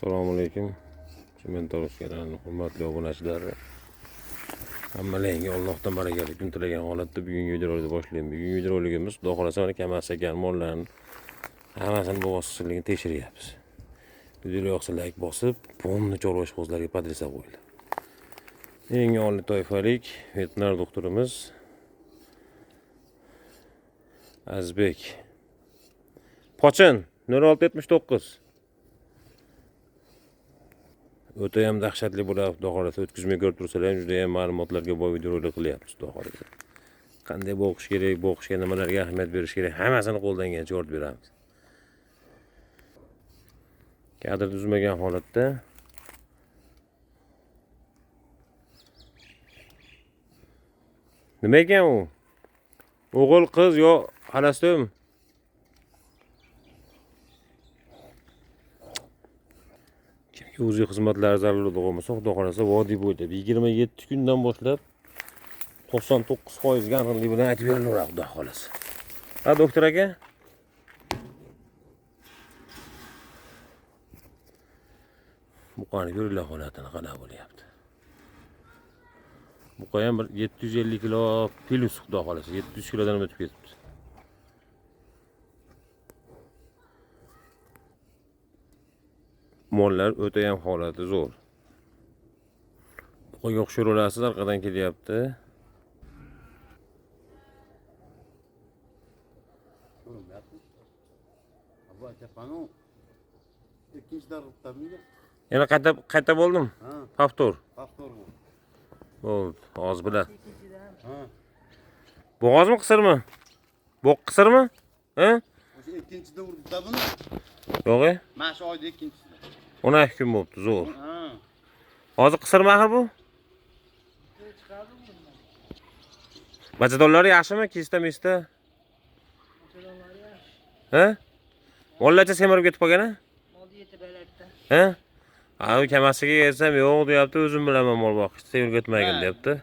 Assalomu alaykum. Chimentaros kanalining hurmatli obunachilari. Hammalaringga Allohdan barakali kun tilagan holatda bugungi videolarni boshlaymiz. Bugungi videoligimiz Xudo xolasa mana kamas ekan mollarni hammasini bo'g'ozchiligini tekshiryapmiz. Video yoqsa like bosib, polni chorva ishqibozlarga podresa qo'yinglar. Eng oliy toifalik veterinar doktorimiz Azbek. Pochin 0679. O'ta ham dahshatli bo'ladi, Xudo xolasa o'tkazmay ko'rib tursalar ham juda ham ma'lumotlarga boy videorolik qilyapmiz, Xudo xolasa. Qanday boqish kerak, boqishga nimalarga ahamiyat berish kerak, hammasini qo'ldan kelgancha yoritib beramiz. Kadr tuzmagan holatda nima ekan u? O'g'il, qiz yo xalastom? Kimga o'zi xizmatlari zarur bo'lmasa, Xudo xolasa vodiy bo'ylab 27 kundan boshlab 99% ga aniqlik bilan aytib berilaveradi, Xudo xolasa. Ha, doktor aka? Buqani ko'ringlar holatini qanaqa bo'lyapti. Buqa ham bir 750 kilo plus, Xudo xolasa 700 kilodan o'tib ketibdi. Mollar o'ta ham holati zo'r. Buqaga o'xshar olasiz, orqadan kelyapti. Yana qayta bo'ldim. Повтор. Bo'ldi, hozir biladi. Bo'g'ozmi, qisirmi? Bo'q qisirmi? Ha? O'sha ikkinchida urdi buni. Yo'q, e? Mana shu oyda ikkinchisida. 12 kun bo'libdi, zo'r. Ha. Hozir qisirmi axir bu? Bachadonlari yaxshimi? Kista, mista? Ha? Mollarcha semirib ketib qolgan, a? Mol yetib alakda. Ha? Ha, u kamasiga kelsam yo'q deyapti, o'zim bilaman mol boqishni, semirib ketmagin deyapti.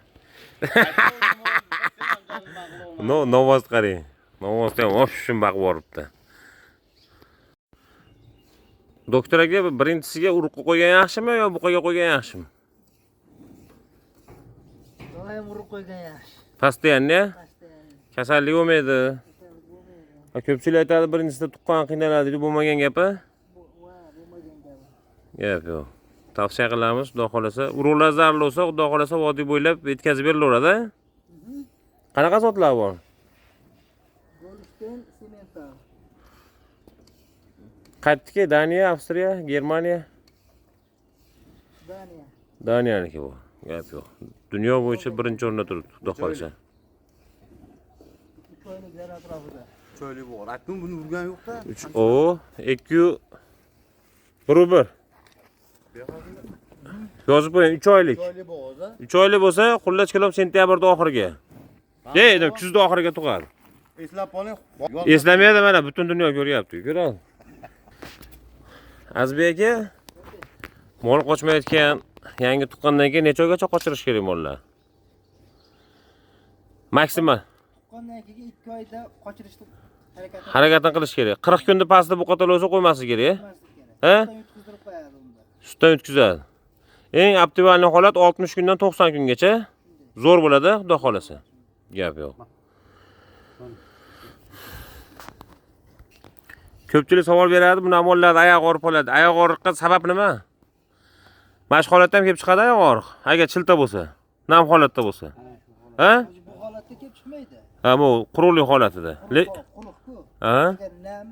No, novoz qarang. Novozni ham opshim boqib yuboribdi. Doktor aka, birinchisiga urug'qa qo'ygan yaxshimi yo buqaga qo'ygan yaxshimi? Doim urug' qo'ygan yaxshi. Постоянно Постоянно. kasallik bo'lmaydi. Kasallik bo'lmaydi. Ha, ko'pchilik aytadi birinchisida tuqqan qiynaladi deb, bo'lmagan gap-a? Va bo'lmagan gap. Gap yo'q. Tavsiya qilamiz, Xudo xolasa. Urug'lar zarur bo'lsa, Xudo xolasa vodiy bo'ylab yetkazib berilaveradi. Qanaqa zotlar bor? Golstein, Simmental. Qaytdiki? Daniya, Avstriya, Germaniya? Daniya. Daniyaniki bu. Gap yo'q. Dunyo bo'yicha birinchi o'rinda turibdi, Xudo xolasa. 3 oyliklar atrofida. Choyli bor. Aytdim buni urgan yo'q-da. 3 o 2 1 1. Yozib qo'ying, 3 oylik. Choyli bo'g'oz-a. 3 oylik bo'lsa, xullas kalom sentyabrda oxiriga. Deydim, kuzda oxiriga tug'adi. Eslab qoling. Eslamaydi mana, butun dunyo ko'ryapti, ko'radi. Azbek aka, mol qochmayotgan, yangi tuqqandan keyin necha oygacha qochirish kerak mollar? Maksimal Tuqqandan keyin 2 oyda qochirishni harakatini qilish kerak. 40 kunda pastda buqatal bo'lsa qo'ymaslik kerak. qilmaslik kerak. Ha? Sutdan yutqizdirib qo'yadi unda. Sutdan yutqizadi. Eng optimal holat 60 kundan 90 kungacha zo'r bo'ladi, Xudo xolasa. Gap yo'q. Ko'pchilik savol beradi, bu mollarda oyoq og'rib qoladi. Oyoq og'riqqa sabab nima? Mana shu holatda ham kelib chiqadi oyoq og'riq. Agar chilta bo'lsa, nam holatda bo'lsa. Ha? Bu holatda kelib chiqmaydi. Ha, bu quruqlik holatida. Quruq-ku. Ha? Agar nam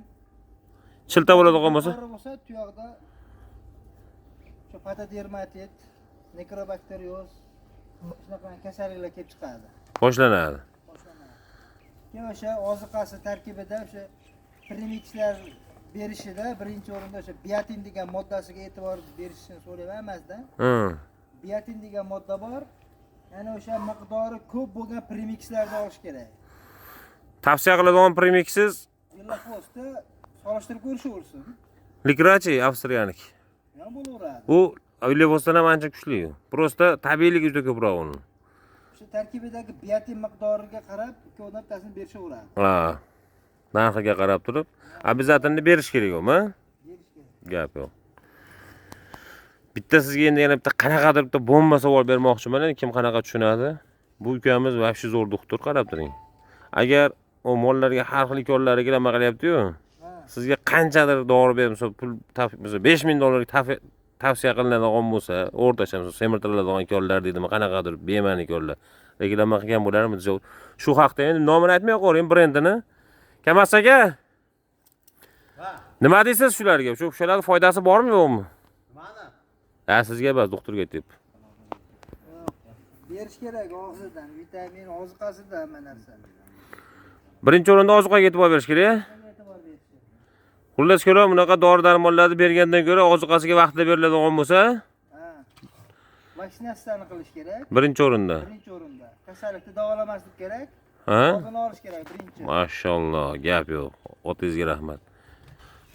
Chilta bo'ladigan bo'lsa, bo'lsa, tuyoqda shu patodermatit, nekrobakterioz shunaqa kasalliklar kelib chiqadi. Boshlanadi. Boshlanadi. Keyin o'sha oziqasi tarkibida o'sha premikslar berishida birinchi o'rinda o'sha biatin degan moddasiga e'tibor berishini so'rayman emasda. Biatin degan modda bor. Ya'ni o'sha miqdori ko'p bo'lgan premikslarni olish kerak. Tavsiya qiladigan premiksiz Vilafosda solishtirib ko'rishaversin. Likrachi Avstriyaniki. Ham bo'laveradi. U Vilafosdan ham ancha kuchli. Prosta tabiiyligi juda ko'proq uni. O'sha tarkibidagi biatin miqdoriga qarab ikkovidan bittasini berishaveradi. Ha. Narxiga qarab turib, обязательно berish kerak umi? Berish kerak. Gap yo'q. Bitta sizga endi yana bitta qanaqadir bitta bomba savol bermoqchiman, endi kim qanaqa tushunadi. Bu ukamiz вообще zo'r doktor, qarab turing. Agar o mollarga har xil ikonlar reklama qilyapti-yu, sizga qanchadir dori berib, misol pul misol 5000 dollarga tavsiya qilinadigan bo'lsa, o'rtacha misol semirtiriladigan ikonlar deydimi, qanaqadir bema'ni ikonlar reklama qilgan bo'larmidi? Shu haqda endi nomini aytmay qo'ying, brendini. Kamas aka, nima deysiz shularga? Shu shularning foydasi bormi yo'qmi? Nimani? Ha, sizga emas, doktorga aytyapti. Berish kerak og'zidan, vitamin oziqasidan hamma narsa. Birinchi o'rinda oziqaga e'tibor berish kerak. E'tibor berish kerak. Xullas kalom, bunaqa dori-darmonlarni bergandan ko'ra oziqasiga vaqtida beriladigan bo'lsa, Ha. Vaksinatsiyani qilish kerak. birinchi o'rinda. Birinchi o'rinda. Kasallikni davolamaslik kerak. Ha? Oldini olish kerak birinchi. Mashalloh, gap yo'q. Otangizga rahmat.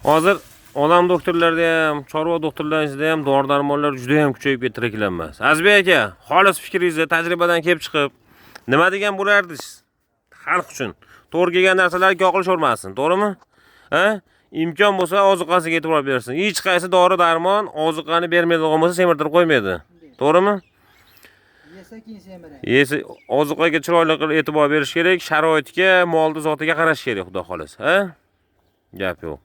Hozir odam doktorlarda ham, chorva doktorlarining ichida ham dori-darmonlar juda ham kuchayib ketdi reklama. Azizbek aka, xolis fikringizni tajribadan kelib chiqib, nima degan bo'lardingiz xalq uchun? To'g'ri kelgan narsalar yoqilishavermasin, to'g'rimi? Ha? Imkon bo'lsa oziqasiga e'tibor bersin. Hech qaysi dori-darmon oziqani bermaydigan bo'lsa semirtirib qo'ymaydi. To'g'rimi? Yesa keyin semiradi. Yesa oziqaga chiroyli qilib e'tibor berish kerak, sharoitga, molni zotiga qarash kerak, xudo xohlasa, ha? Gap yo'q.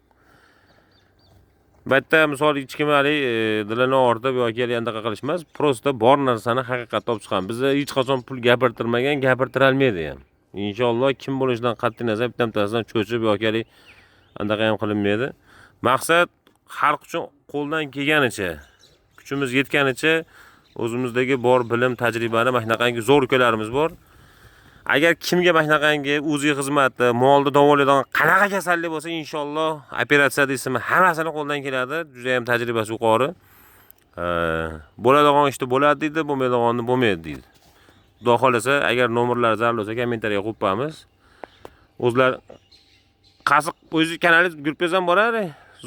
Bitta misol hech kim haligi dilini og'ritib yoki haligi anaqa qilish emas, prosta bor narsani haqiqatda olib chiqamiz. Bizda hech qachon pul gapirtirmagan, gapirtirolmaydi ham. Inshaalloh kim bo'lishidan qat'iy nazar bitta-bittasidan cho'chib yoki haligi anaqa ham qilinmaydi. Maqsad xalq uchun qo'ldan kelganicha, kuchimiz yetganicha o'zimizdagi bor bilim, tajribani mana shunaqangi zo'r ukalarimiz bor. Agar kimga mana shunaqangi o'zi xizmati, molni davolaydigan qanaqa kasallik bo'lsa, inshaalloh operatsiya deysizmi, hammasini qo'ldan keladi. Juda ham tajribasi yuqori. Bo'ladigan ishni bo'ladi deydi, bo'lmaydigani bo'lmaydi deydi. Xudo xolasa, agar nomerlar zarur bo'lsa, kommentariyaga qo'yib qo'yamiz. O'zlar qasiq o'zi kanalingiz gruppangiz ham bor,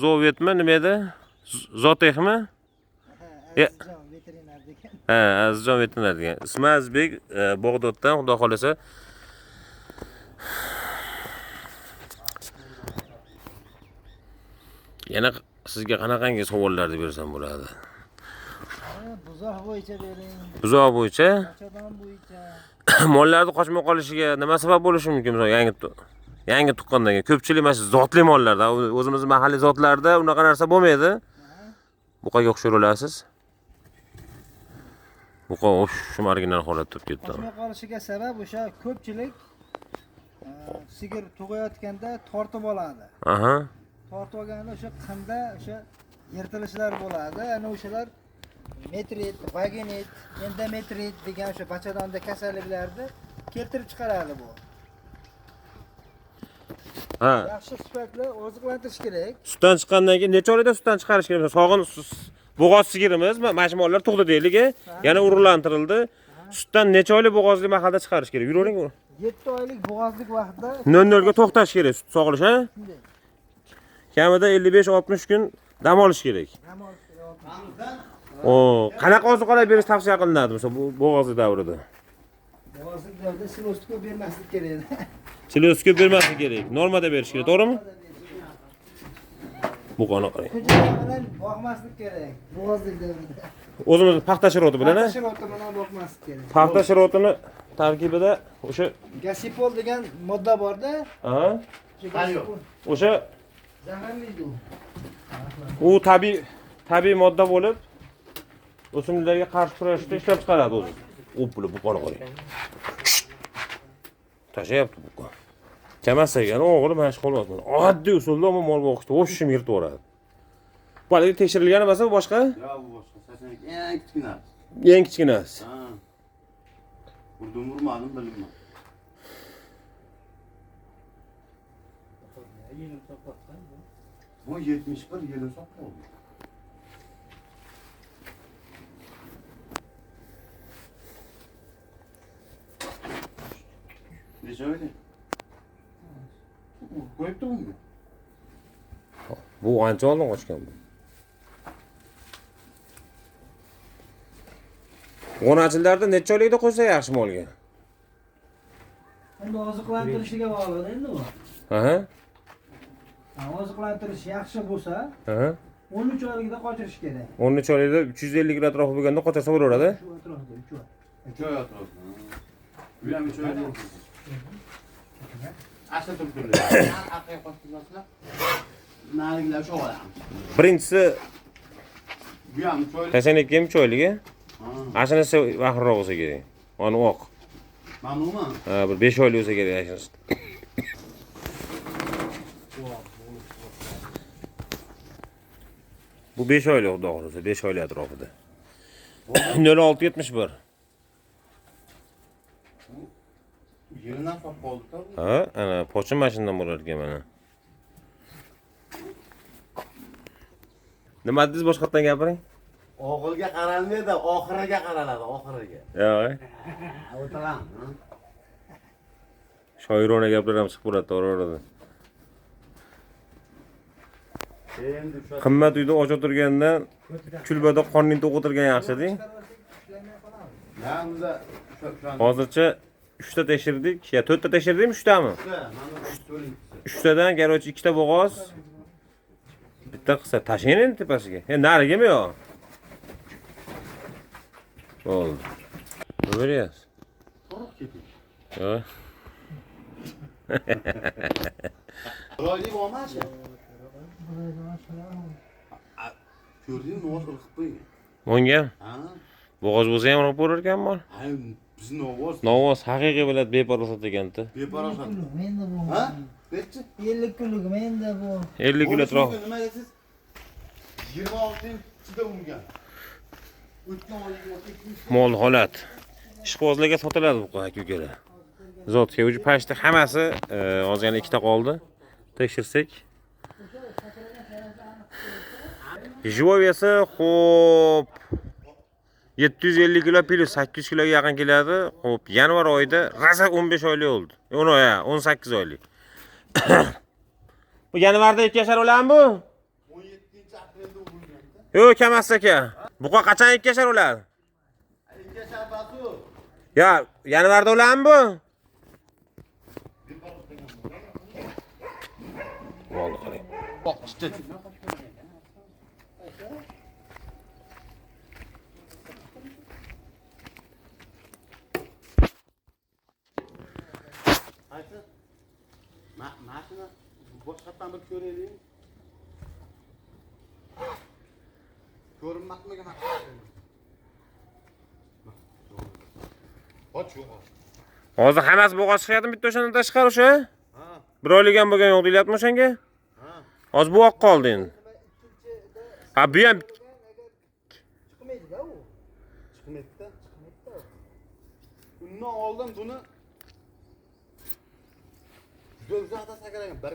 Zovetmi, nima edi? Zotexmi? Azizjon veterinar degan. Ha, Azizjon veterinar degan. Ismi Azizbek, Bog'doddan, xudo xolasa. Yana sizga qanaqangi savollarni bersam bo'ladi? Buzoq bo'yicha bering. Buzoq bo'yicha? Qochadon bo'yicha. Mollarni qochmay qolishiga nima sabab bo'lishi mumkin? Misol yangi tuqqandan keyin ko'pchilik mana shu zotli mollarda, o'zimiz mahalliy zotlarda unaqa narsa bo'lmaydi. Buqaga o'xshar olasiz. Buqa shu original holatda turib ketdi. Qochmay qolishiga sabab o'sha ko'pchilik sigir tug'ayotganda tortib oladi. Aha. Tortib olganda o'sha qinda o'sha yirtilishlar bo'ladi. Ana o'shalar metrit, vaginit, endometrit degan o'sha bachadonda kasalliklarni keltirib chiqaradi bu. Ha. Yaxshi sifatli oziqlantirish kerak. Sutdan chiqqandan keyin necha oyda sutdan chiqarish kerak? Masalan, sog'in bo'g'oz sigirimiz, mana shu mollar tug'di deylik, yana urug'lantirildi. Sutdan necha oylik bo'g'ozli mahalda chiqarish kerak? Yuravering. 7 oylik bo'g'ozlik vaqtida 0-0 ga to'xtash kerak sut sog'ilish, ha? Shunday. Kamida 55-60 kun dam olish kerak. Dam olish kerak. O, qanaqa oziqalar berish tavsiya qilinadi misol bu bo'g'ozlik davrida? Bo'g'ozlik davrida silost ko'p bermaslik kerak edi. Silost ko'p bermaslik kerak. Normada berish kerak, to'g'rimi? Bu qani qarang. Hujra bilan boqmaslik kerak bo'g'ozlik davrida. O'zimiz paxta shiroti bilan, ha? Paxta shiroti bilan boqmaslik kerak. Paxta shirotini tarkibida o'sha gasipol degan modda borda. Ha? O'sha zaharli u. U tabiiy modda bo'lib, o'simliklarga qarshi kurashishda ishlab chiqaradi o'zi. O'pili bu qani qarang. Tashlayapti bu. Kamas ekan, o'g'li mana shu qo'lyapti. Oddiy usulda ammo mol boqishda o'shim yirtib yuboradi. Bu haligi tekshirilgan emasmi bu boshqa? Yo'q, bu boshqa. Sashanak eng kichkinasi. Eng kichkinasi. Ha. Urdim, urmadim, bilmayman. Bu 71 yil soq bo'ldi. Necha oylik? Qo'yibdi bunga. Bu ancha oldin qochgan bu. G'onachilarda necha oylikda qo'ysa yaxshi molga? Endi oziqlantirishiga bog'liq endi bu. Aha. Oziqlantirish yaxshi bo'lsa, Aha. 13 oylikda qochirish kerak. 13 oylikda 350 kilo atrofi bo'lganda qochirsa bo'laveradi. Shu atrofida 3 oy. 3 oy atrofida. Bu ham 3 oy. Asha turib. Arqaga qochdirmaslar. Narigilar o'sha olamiz. Birinchisi bu ham 3 oylik. 82 ham 3 oylik. Ashinisi vaqtroq bo'lsa kerak. Ani oq. Mamnunman. Ha, bir 5 oylik bo'lsa kerak ashinisi. Bu 5 oylik xudo xohlasa, 5 oylik atrofida. 0671. Yeridan sop qoldi-da. Ha, ana pochi mashinadan bo'lar ekan mana. Nima dedingiz, boshqatdan gapiring? Og'ilga qaralmaydi, oxiriga qaraladi, oxiriga. Yo'q. O'tiramiz. Shoirona gaplar ham chiqib turadi, to'g'ri o'rada. Endi o'sha Qimmat uyda och o'tirgandan kulbada qorning to'q o'tirgan yaxshi deng. Ya unda o'sha Hozircha 3 ta tekshirdik. Ya 4 ta tekshirdikmi, 3 tami? 3 tadan короче 2 ta bo'g'oz, bitta qissa tashlang endi tepasiga. Narigimi yo'q? Bo'ldi. Nima beryapsiz? To'g'ri keting. Yo'q. Chiroyli bo'lmashi. Ko'rdingmi, novvoz irqib qo'ygan. Bunga Ha? bo'g'oz bo'lsa ham irqib qo'yar ekan mol. Ha, biz novvoz Novvoz haqiqiy biladi beparosat ekanda. beparosat. Endi bu. Ha? Nechi? 50 kunlik endi bu. 50 kilo atrof. Nima deysiz? 26-chida urgan. O'tgan oy 22 Mol holat. Ishqibozlarga sotiladi bu aka ukalar. Zotga uji pashta hammasi ozgina ikkita qoldi. Tekshirsak. Живой веси xo'p 750 kilo plus 800 kiloga yaqin keladi. Xo'p, yanvar oyida rosa 15 oylik bo'ldi. 18 oylik. Bu yanvarda 2 yashar o'ladimi bu? 17 aprelda urilgan. Yo'q, Kamasi aka. Buqa qachon 2 yashar o'ladi? 2 yashar basu. Ya, yanvarda o'ladimi bu? Molni qarang. Boqishdi. Qaysi? Mashina boshqatdan bir ko'raylik. Ko'rinmasmikan? Och yo'q. Hozir hammasi bo'g'oz chiqyaptimi, bitta o'shandan tashqari o'sha? Ha. Bir oylik ham bo'lgan yo'q deyilyaptimi o'shanga? Ha. Hozir bu oq qoldi endi. Ha, bu ham Chiqmaydi-da u. Chiqmaydi-da. Chiqmaydi-da. Undan oldin buni juda uzoqda sakragan bir.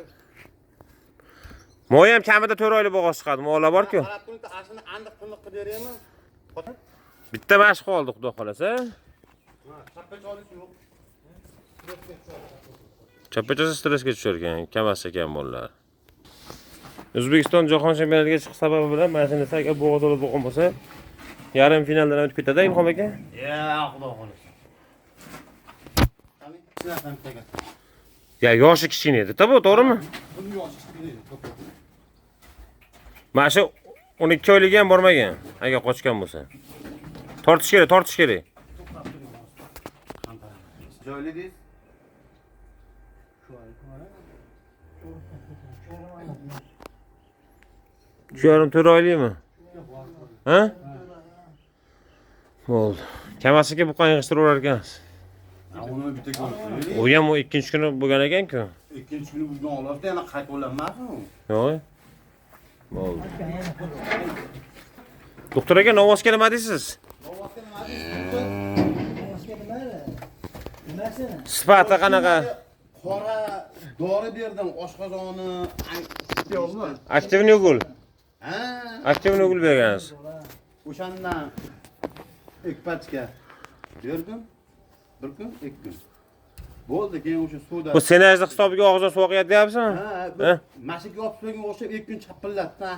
Moy ham kamida 4 oylik bo'g'oz chiqadi. Mollar bor-ku. Qarab turing, ashuni aniq qilib qilib beraymi? Bitta mashq qoldi, xudo xolasa. Ha, chappacha olish yo'q. Chappachasi stressga tushar ekan, kamas ekan mollar. O'zbekiston jahon chempionatiga chiqish sababi bilan mana shunday agar bo'g'oz olib bo'lgan bo'lsa, yarim finaldan o'tib ketadi Ilhom aka. Ya, xudo xolasa. Qani, chinakam bitta. Ya yoshi kichkina edi-da bu, to'g'rimi? Buni yoshi kichkina edi, to'g'ri. Mana shu 12 oyligi ham bormagan, agar qochgan bo'lsa. Tortish kerak, tortish kerak. Joyli deysiz? Shu oylik mana. 3,5-4 oylikmi? Ha? Bo'ldi. Kamasiga buqani yig'ishtiraverar ekansiz. Ha, uni bitta ko'rib. U ham u ikkinchi kuni bo'lgan ekan-ku. Ikkinchi kuni bo'lgan holatda yana qaytib o'lanmasmi u? Yo'q. Bo'ldi. Doktor aka, novvosga nima deysiz? Novvosga nima deysiz? Novvosga nima? Nimasi? Sifati qanaqa? Qora dori berdim, oshqozoni yo'qmi? Aktivniy ugul. Ha, Aktivniy ugul bergansiz. o'shandan ikki pachka berdim. Bir kun, ikki kun. Bo'ldi, keyin o'sha suvda. Bu senajni hisobiga og'zdan suv oqyapti deyapsizmi? Ha, mashik yopib qo'ygan o'xshab ikki kun chapillatdi,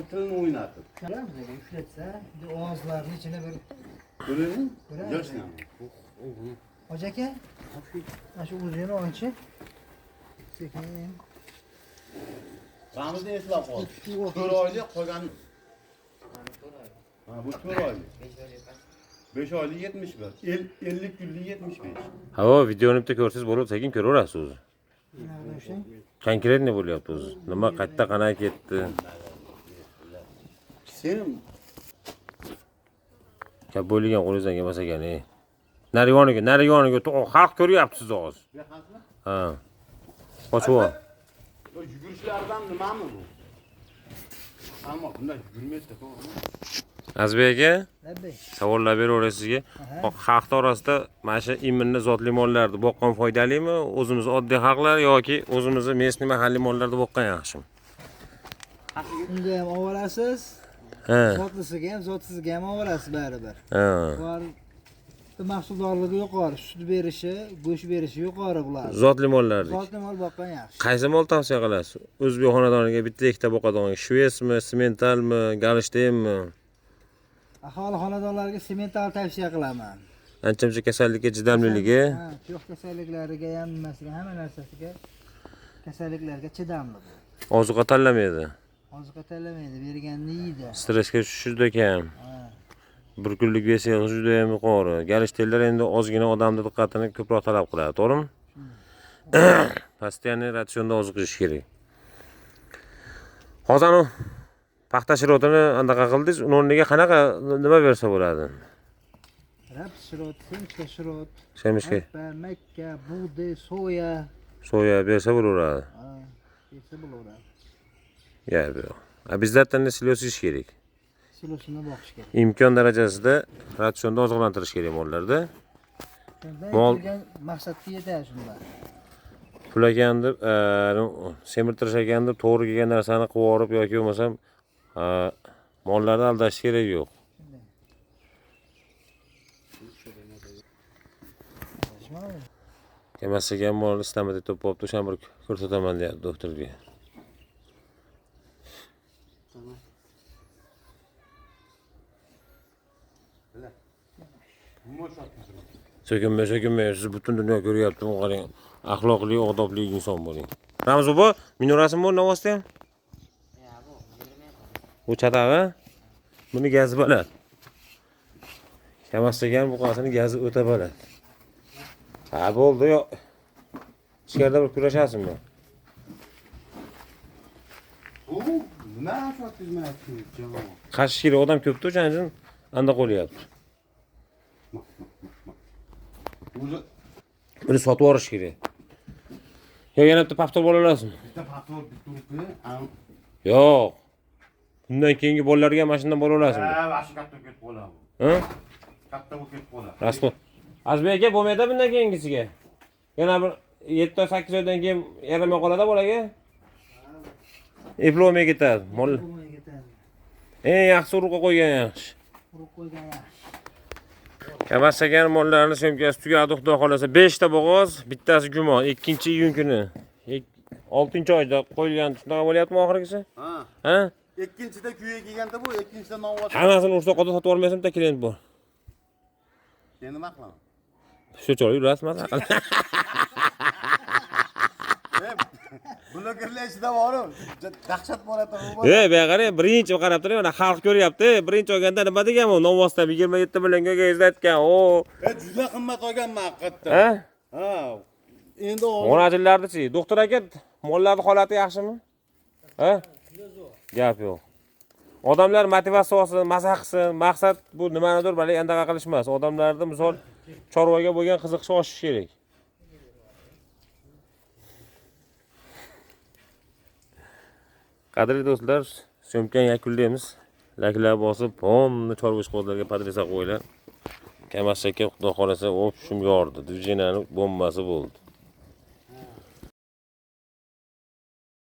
tilini o'ynatdi. Ko'ramiz, ushlatsa, og'izlarning ichini bir Ko'rdingmi? Ko'ramiz. Yoshmi? Hoji aka, mana shu o'zini olchi. Sekin. Ramizni eslab qol. 4 oylik qolgan Ha, bu 4 oylik. 5 oylik 71. 50 kunlik 75. Havo videoni bitta ko'rsangiz bo'ladi, sekin ko'raverasiz o'zi. O'sha. Konkretniy bo'lyapti o'zi. Nima qayerda qanaqa ketdi. Sen Gap bo'lgan qo'lingizdan kelmas ekan, ey. Nariyoniga, nariyoniga xalq ko'ryapti sizni hozir. Ha. Qochib. Bu yugurishlardan nimami bu? Ammo bundan yugurmaydi, to'g'rimi? Azbek aka, Labbay. savollar beraveray sizga. Xalq orasida mana shu iminni zotli mollarni boqqan foydalimi? O'zimiz oddiy xalqlar yoki o'zimizni местный mahalliy mollarni boqqan yaxshimi? Unga ham ovolasiz, Ha. zotlisiga ham, zotsizga ham ovolasiz baribir. Ha. Bular mahsuldorligi yuqori, sut berishi, go'sht berishi yuqori bular. Zotli mollardik. Zotli mol boqqan yaxshi. Qaysi mol tavsiya qilasiz? O'zbek xonadoniga bitta ikkita boqadigan shvetsmi, sementalmi, galshteynmi? Aholi xonadonlarga semental tavsiya qilaman. Ancha-muncha kasallikka chidamliligi. Ha, tuyoq kasalliklariga ham nimasiga, hamma narsasiga kasalliklarga chidamli bu. Ozuqa tanlamaydi. Oziqa tanlamaydi, berganini yeydi. Stressga tushishi juda kam. Ha. Bir kunlik vesi juda ham yuqori. Galshteynlar endi ozgina odamning diqqatini ko'proq talab qiladi, to'g'rimi? Постоянный ratsionda oziq yeyish kerak. Hozir anu paxta shirotini anaqa qildingiz, uni o'rniga qanaqa nima bersa bo'ladi? Raps shirot, semishka shirot, Semishka, arpa, makka, bug'doy, soya. soya bersa bo'laveradi. Ha, bersa bo'laveradi. Gap yo'q. Обязательно silos yeyish kerak. Silosini boqish kerak. Imkon darajasida ratsionda oziqlantirish kerak mollarda. Shunda Mol- aytilgan maqsadga yetadi shunda. Pul ekan deb, semirtirish ekan deb to'g'ri kelgan narsani qilib yuborib yoki bo'lmasam mollarni aldash kerak yo'q. Kelmasaga ham mol istamadi to'p bo'libdi, o'shani bir ko'rsataman deyapti doktorga. So'kinmang, so'kinmang, siz butun dunyo ko'ryapti, bu qarang. Axloqli, odobli inson bo'ling. Ramz bobo, minorasimi bu Novosda ham? Bu chatag'i. Buni gazi baland. Kamasdagan buqasini gazi o'ta baland. Ha, bo'ldi, yo'q. Ichkarida bir kurashasizmi? Bu nima sotizmayapti jamoa? Qarshi kerak odam ko'pda, o'shaning uchun anda qo'lyapti. O'zi Buni sotib yuborish kerak. Yo, yana bitta paxta bola olasizmi? bitta paxta bitta urib, Yo'q. Bundan keyingi bolalarga mana shundan bola olasizmi? ha, vashi katta ketib qoladi. Ha? Katta bo'lib ketib qoladi. Rasmi. Azbek aka bo'lmaydi bundan keyingisiga. Yana bir 7 oy 8 oydan keyin yaramay qoladi bolaga. Eplolmay ketadi. Mol Bo'lmay ketadi. eng yaxshi urug'ga qo'ygan yaxshi. Urug' qo'ygan yaxshi. Kamasagan mollarni syomkasi tugadi, xudo xolasa 5 ta bo'g'oz, bittasi gumon, 2-iyun kuni. 6-oyda qo'yilgan shunaqa bo'lyaptimi oxirgisi? Ha. Ha? Ikkinchida kuya kelganda bu, ikkinchida novvos. Hammasini ursa qolsa sotib olmaysan, bitta klient bor. Sen nima qilaman? Shu choy yurasiz maza qilib. Blogerlar ichida boru. Dahshat bo'ladi bu. Ey, bu yoqqa qarang, birinchi qarab turing, mana xalq ko'ryapti. Birinchi olganda nima degan u? Novvosda 27 millionga aytgan. O, Juda qimmat olganman haqiqatdan. ha? Ha. Endi Monajillarni-chi, doktor aka, mollarning holati yaxshimi? Ha? Gap yo'q. Odamlar motivatsiya olsin, maza qilsin. Maqsad bu nimanidir bali andaqa qilish emas. Odamlarda misol chorvaga bo'lgan qiziqishi oshishi kerak. Qadrli do'stlar, syomkani yakunlaymiz. Layklar bosib, pomni chorva ishqibozlarga podpisa qo'yinglar. Kamas aka, xudo xolasa, o'p, shum yordi. Dvijenani bombasi bo'ldi.